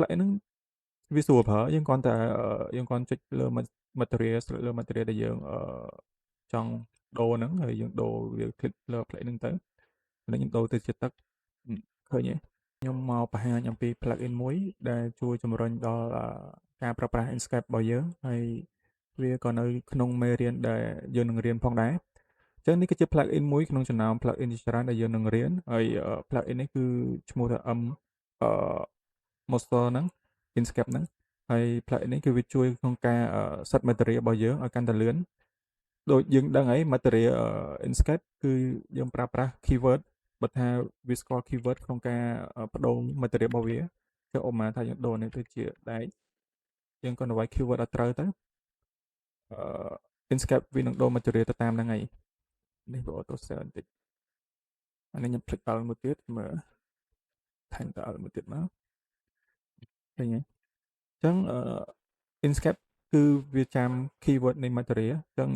plugin ហ្នឹងវាស្រួលប្រើយើងគ្រាន់តែយើងគ្រាន់ចុចលើ material លើ material ដែលយើងចង់ដូរហ្នឹងហើយយើងដូរវា click លើ plugin ហ្នឹងទៅនេះខ្ញុំដូរទៅជាទឹកឃើញទេខ្ញុំមកបង្ហាញអំពី plugin មួយដែលជួយជំរុញដល់ការប្រើប្រាស់ Enscape របស់យើងហើយវាក៏នៅក្នុងមេរៀនដែលយើងនឹងរៀនផងដែរអញ្ចឹងនេះគឺជា plugin មួយក្នុងចំណោម plugin ជាច្រើនដែលយើងនឹងរៀនហើយ plugin នេះគឺឈ្មោះថា M Monster ហ្នឹង Enscape ហ្នឹងហើយ plugin នេះគឺវាជួយក្នុងការ set material របស់យើងឲ្យកាន់តែលឿនដូចយើងដឹងហើយ material Enscape គឺយើងប្រើប្រាស់ keyword បើថាវាស្គាល់ keyword ក្នុងការបដូរ material របស់វាចុះឧបមាថាយើងដូរនេះទៅជាដែកយើងក៏វាយ keyword ឲ្យត្រូវទៅអឺ Enscape វានឹងដូរ material ទៅតាមហ្នឹងហើយនេះវា auto save បន្តិចអានេះខ្ញុំ click L មួយទៀតមើលថែមត L មួយទៀតមកឃើញទេអញ្ចឹងអឺ Enscape គឺវាចាំ keyword នៃ material អញ្ចឹង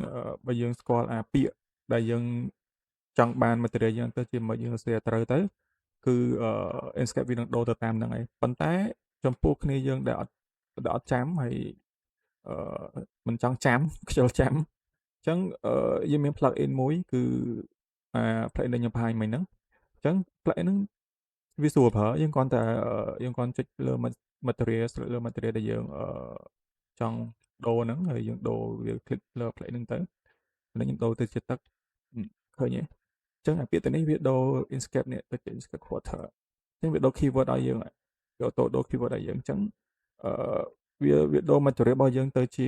បើយើងស្គាល់អាពាក្យដែលយើងចង់បាន material យើងទៅជាមួយយើងសរសេរត្រូវទៅគឺ Enscape វានឹងដូរទៅតាមហ្នឹងហើយប៉ុន្តែចំពោះគ្នាយើងដែលអត់ចាំហើយអឺមិនចង់ចាំខ្ជិលចាំអញ្ចឹងយើងមាន plugin មួយគឺអា plugin ដែលខ្ញុំបង្ហាញមិញហ្នឹងអញ្ចឹង plugin ហ្នឹងវាស្រួលប្រើយើងគ្រាន់តែយើងគ្រាន់ចុចលើ material លើ material ដែលយើងចង់ដូរហ្នឹងហើយយើងដូរវា click លើ plugin ហ្នឹងទៅនេះខ្ញុំដូរទៅជាទឹកឃើញទេអញ្ចឹងអាពាក្យទៅនេះវាដូរ Enscape នេះទៅជា Enscape water អញ្ចឹងវាដូរ keyword ឲ្យយើងវា auto ដូរ keyword ឲ្យយើងអញ្ចឹងអឺវាដូរ material របស់យើងទៅជា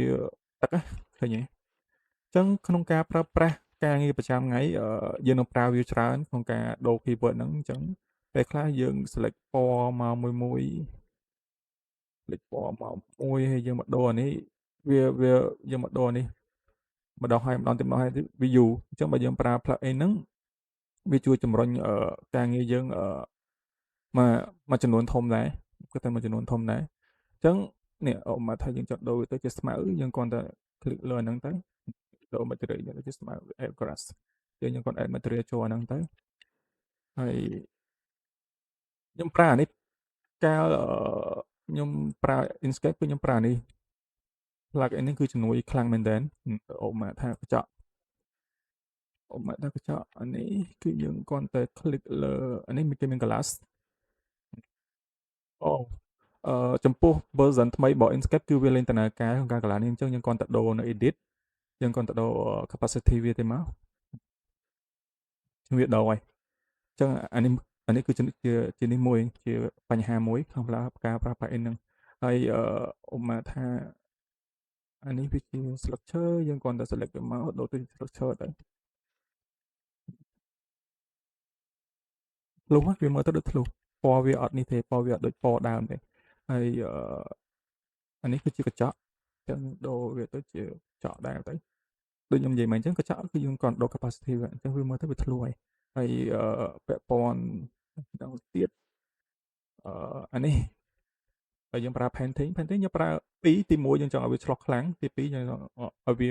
ទឹកឃើញទេអញ្ចឹងក្នុងការប្រើប្រាស់ការងារប្រចាំថ្ងៃយើងនឹងប្រើវាច្រើនក្នុងការដូរ keyword ហ្នឹងអញ្ចឹងពេលខ្លះយើង select ពណ៌មកមួយមួយ select ពណ៌មកមួយហើយយើងមកដូរអានេះវាយើងមកដូរអានេះម្ដងហើយម្ដងទៀតម្ដងហើយវាយូរអញ្ចឹងបើយើងប្រើ plugin ហ្នឹងវាជួយជំរុញការងារយើងមួយមួយចំនួនធំដែរគាត់តែមួយចំនួនធំដែរអញ្ចឹងនេះឧបមាថាយើងចង់ដូរវាទៅជាស្មៅយើងគ្រាន់តែ click លើអាហ្នឹងទៅដូរ material ទៅជាស្មៅ add grass យើងគ្រាន់ add material ចូលអាហ្នឹងទៅហើយខ្ញុំប្រើអានេះកាលខ្ញុំប្រើ Enscape គឺខ្ញុំប្រើនេះ plugin នេះគឺជំនួយខ្លាំងមែនតើឧបមាថាកញ្ចក់ឧបមាថាកញ្ចក់អានេះគឺយើងគ្រាន់តែ click លើអានេះគេមាន glass អូអឺចំពោះ version ថ្មីរបស់ Enscape គឺវាលែងដំណើរការក្នុងការ glass នេះអញ្ចឹងយើងគ្រាន់តែដូរនៅ edit យើងគ្រាន់តែដូរ opacity វាទេមកវាដូរហើយអញ្ចឹងអានេះគឺជាជានេះមួយជាបញ្ហាមួយក្នុងការប្រើប្រាស់ plugin ហ្នឹងហើយឧបមាថាអានេះវាជា structure យើងគ្រាន់តែ select វាមកដូរទៅ structure ទៅធ្លុះវាមើលទៅដូចធ្លុះពណ៌វាអត់នេះទេពណ៌វាអត់ដូចពណ៌ដើមទេហើយអានេះគឺជាកញ្ចក់អញ្ចឹងដូរវាទៅជាកញ្ចក់ដែរទៅដូចខ្ញុំនិយាយមកអញ្ចឹងកញ្ចក់គឺយើងគ្រាន់ដូរ capacity វាអញ្ចឹងវាមើលទៅវាធ្លុះហើយហើយពាក់ព័ន្ធដល់ទៀតអឺអានេះបើយើងប្រើ painting យើងប្រើពីរទី1យើងចង់ឲ្យវាឆ្លុះខ្លាំងទី2យើងចង់ឲ្យវា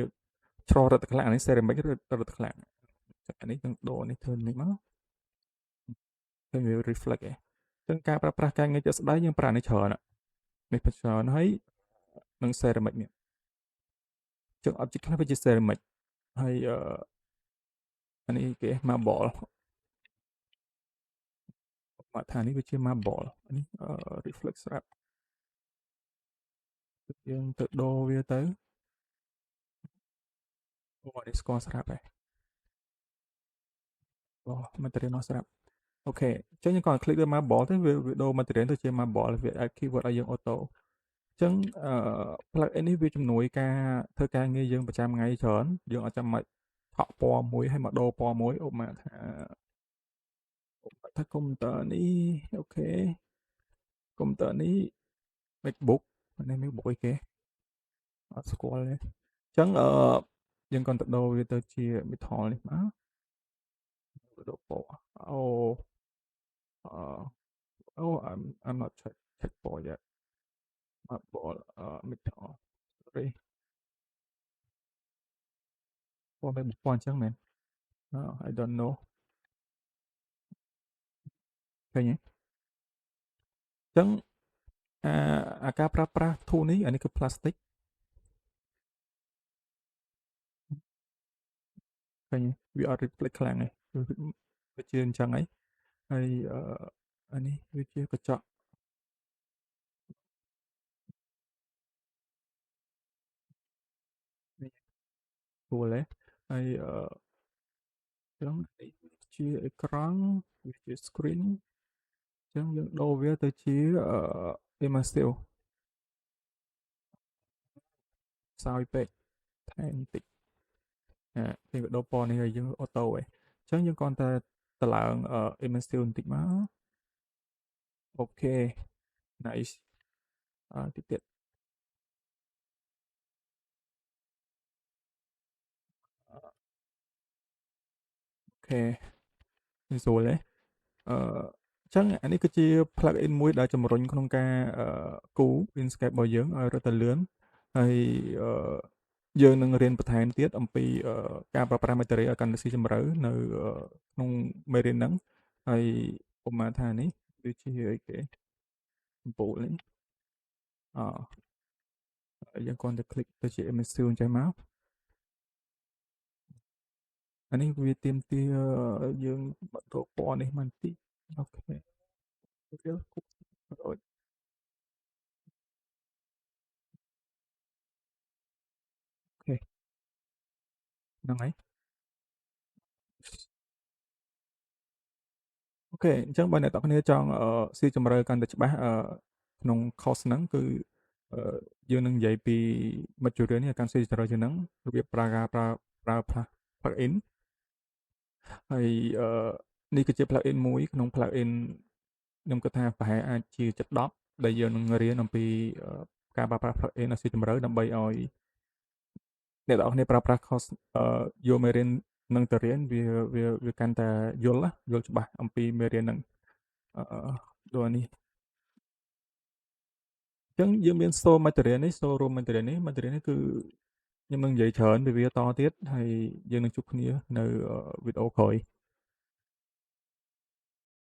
ឆ្លុះរឹតតែខ្លាំងអានេះ ceramic រឹតតែខ្លាំងអានេះយើងដូរនេះធ្វើនេះមកឃើញវា reflect ឯងចឹងការប្រើប្រាស់ការងារជាក់ស្ដែងយើងប្រើនេះច្រើននេះច្រើនហើយនឹង ceramic នេះចឹង object ខ្លះវាជា ceramic ហើយអឺអានេះគេ marble មកថានេះវាជា marble នេះ reflect ស្រាប់យើងទៅដូរវាទៅអូនេះស្គាល់ស្រាប់ហើយអូ material នោះស្រាប់ OK អញ្ចឹងយើងគ្រាន់តែ click លើ marble ទៅវាដូរ material ទៅជា marble វា add keyword ឲ្យយើង auto អញ្ចឹងអឺ plugin នេះវាជំនួយការធ្វើការងារយើងប្រចាំថ្ងៃច្រើនយើងអត់ចាំបាច់ថក់ពណ៌មួយហើយមកដូរពណ៌មួយឧបមាថាឧបមាថាកុំព្យូទ័រនេះ OK កុំព្យូទ័រនេះ MacBook នេះ MacBook អីគេអត់ស្គាល់ទេអញ្ចឹងអឺយើងគ្រាន់តែដូរវាទៅជា metal នេះមកដូរពណ៌អូអឺ oh I'm not check ពណ៌ yet marble metal sorry ពណ៌ MacBook ពណ៌អញ្ចឹងមែន I don't know ឃើញទេអញ្ចឹងអា អាការប្រើប្រាស់ tool នេះអានេះគឺ plastic ឃើញវាអត់ reflect ខ្លាំងទេវាជាអញ្ចឹងហើយហើយអានេះវាជាកញ្ចក់នេះស្រួលទេហើយអឺចឹងនេះជាអេក្រង់វាជា screen ចឹងយើងដូរវាទៅជា immersive សោយពេកថែមតិចអានេះវាដូរពណ៌នេះឲ្យយើង auto ឯងអញ្ចឹងយើងគ្រាន់តែតម្លើង immersive បន្តិចមក OK nice អឺតិចទៀត OK នេះស្រួលទេអឺអញ្ចឹងអានេះគឺជា plug in មួយដែលជំរុញក្នុងការគូ Inkscape របស់យើងឲ្យរត់ទៅលឿនហើយអឺយើងនឹងរៀនបន្ថែមទៀតអំពីការប្រើប្រាស់ material ឲ្យកាន់តែស៊ីជម្រៅនៅក្នុងមេរៀនហ្នឹងហើយឧបមាថានេះគឺជាអីគេអំពូលនេះអយើងគ្រាន់តែ click ទៅជា immersive អញ្ចឹងមកអានេះវាទាមទារយើងបដូរពណ៌នេះមកបន្តិច OK វាគប់រួច OK ហ្នឹងហើយ OK អញ្ចឹងបើអ្នកទាំងគ្នាចង់ស៊ីជម្រៅកាន់តែច្បាស់ក្នុង course ហ្នឹងគឺយើងនឹងនិយាយពី material នេះកាន់ស៊ីជម្រៅជាងហ្នឹងរបៀបប្រើការប្រើប្រើប្រាស់ plug in ហើយនេះគឺជា plug in មួយក្នុង plug in ខ្ញុំគិតថាប្រហែលអាចជាចិត្ត10ដែលយើងនឹងរៀនអំពីការប្រើប្រាស់ plug in ឲ្យស៊ីជម្រៅដើម្បីឲ្យអ្នកទាំងអស់គ្នាប្រើប្រាស់ course យកមេរៀននឹងទៅរៀនវាវាវាកាន់តែយល់យល់ច្បាស់អំពីមេរៀនហ្នឹងអឺដូចនេះអញ្ចឹងយើងមាន show material នេះ show room material នេះ material នេះគឺខ្ញុំនឹងនិយាយច្រើនពីវាតទៀតហើយយើងនឹងជួបគ្នានៅវីដេអូក្រោយ។